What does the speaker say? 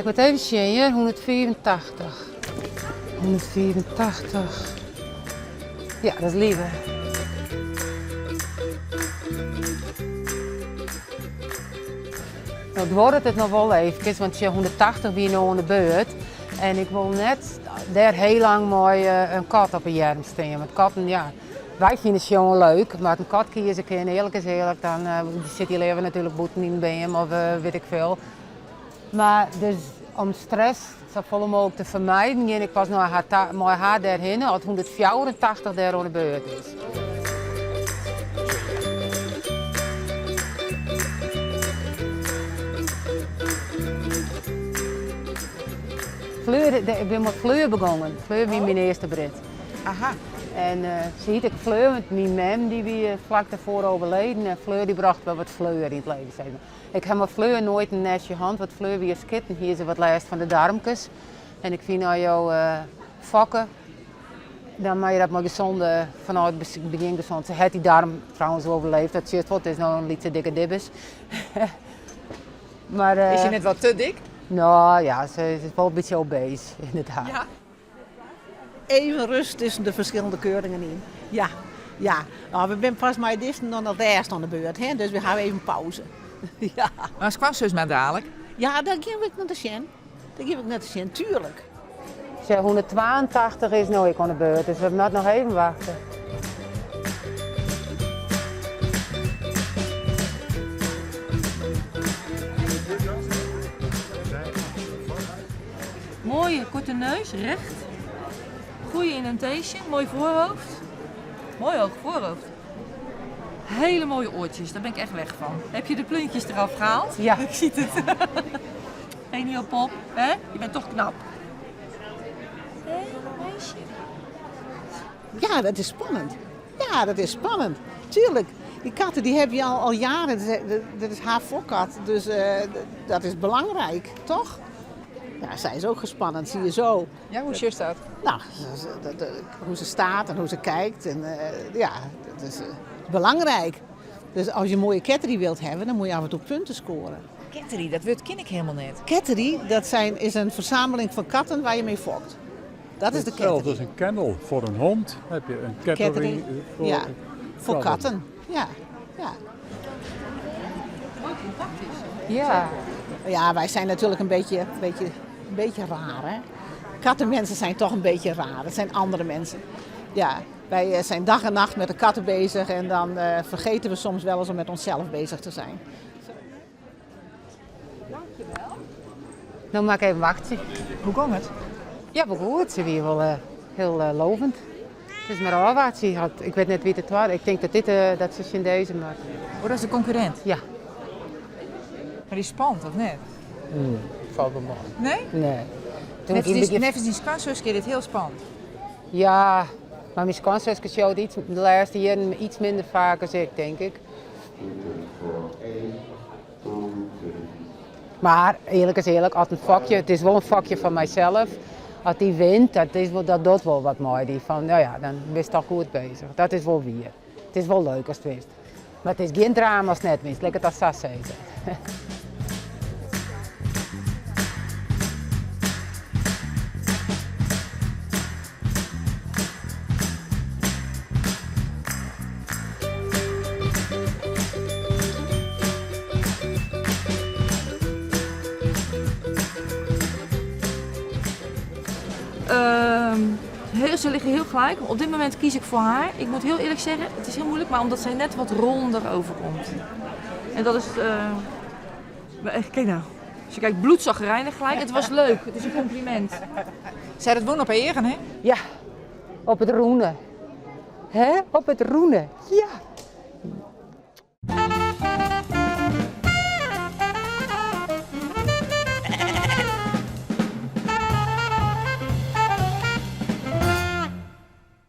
Ik moat even sjen hear, 185. 185. Ja, dat is Lieve. No duorret it noch wol eefkes, want sjoch, 180 wie no oan de beurt. En ik wol net dêr hiel lang mei in kat op 'e earm stean. Want katten, ja, wy fine sjongen leuk, mar as in kat kieze kin, earlik is earlik, dan sit dy leaver natuerlik bûten yn in beam of wit ik veel. Mar dus om stress safolle mooglik te fermijden, gean ik pas nei har ta, mei har dêrhinne as 184 dêr oan de beurt is. Fleur, ik bin mei Fleur begongen. Fleur wie myn earste Brit. Aha. En se hiet ek Fleur, want myn mem dy wie flak dêrfoar overleden en Fleur dy brocht wol wat fleur yn it leven, sis mar. Ik ha mei Fleur noait in nestje hân, want Fleur wie as kitten, hie se wat lêst fan de darmkes. En ik fyn as jo fokke, dan moatte je dat mei gezonde, fanôf it begjin gezond. Se hat dy darm trouwens overleefd, dat sjochst wol, it is no in lytse dikke dibbes. Mar, Is sy net wat te dik? No ja, se is wol in bytsje obese, inderdaad. Ja. Even rust tusken de ferskillende keuringen yn. Ja, ja. No, we binne pas mei dizzen dan it lêst oan de beurt, hè, dus we hawwe even pauze. Ja. Mar skoansus mar dalik? Ja, dêr gean we ek nei te sjen. Dêr gean we ek nei te sjen, tuerlik. Sjoch, 182 is no ek oan de beurt, dus we moatte noch even wachte. Mooie korte neus, recht. Goede indentation, mooi voorhoofd. Mooi hoog voorhoofd. Hele mooie oortjes, daar ben ik echt weg van. Heb je de pluntjes eraf gehaald? Ja. Ik zie het. Genial pop, hè? Je bent toch knap. Hé, meisje? Ja, dat is spannend. Ja, dat is spannend. Tuurlijk. Die katten die heb je al, al jaren. Dat is haar fokkat. Dus uh, dat is belangrijk, toch? Ja, zij is ook gespannen, zie je zo. Ja, hoe sjochst dat? Nou, hoe ze staat en hoe ze kijkt. En, uh, ja, dat is uh, belangrijk. Dus als je een mooie ketterie wilt hebben, dan moet je af en toe punten scoren. Ketterie, dat wurd ken ik helemaal net. Ketterie, dat zijn, is een verzameling van katten waar je mee fokt. Dat is de Hetzelfde ketterie. als een kennel voor een hond, heb je een ketterie Ketterie, voor ja, voor katten. katten. Ja, ja. Mooi compact is. Ja. Ja, wij zijn natuurlijk een beetje, een beetje, een beetje raar, hè? Kattenmensen zijn toch een beetje raar. Dat zijn andere mensen. Ja, wij eh, zijn dag en nacht met de katten bezig en dan uh, vergeten we soms wel eens om met onszelf bezig te zijn. Dankjewel. No moat ik even wachtsje. Hoe gong it? Ja, wol goed. Se wie wol uh, hiel uh, lovend. It is mar ôfwachtsje. Hat, ik wit net wie't de twadde. Ik tink dat dit uh, dat se tsjin dizze moat. Oh, dat is de konkurrint? Ja. Mar dy spant, of net? Mm, falt wol mei. Nee? Nee. Neffens dyn, neffens dyn skoansuske is dit hiel spannend. Ja, mar myn skoansuske sjocht iets, de lêste jierren iets minder faak as ik, tink ik. Mar earlik is earlik, as in fokje, it is wol in fokje fan mysels, as dy wint, dat, is wol, dat docht wol wat mei dy. Fan, no ja, dan bist toch goed bezich. Dat is wol wier. It is wol leuk ast winst. Mar it is gjin drama ast net winst, lit ik it dan sa sizze. Ehm, ze liggen heel gelijk. Op dit moment kies ik voor haar. Ik moet heel eerlijk zeggen, het is heel moeilijk, maar omdat zij net wat ronder overkomt. En dat is. Uh, kijk nou. Ze kijkt bloedzagrijnig gelijk. Het was leuk. Het is een compliment. Sy dat wûn op 'e eagen, hè? Ja, op it rûne. Hè? Op it rûne. Ja.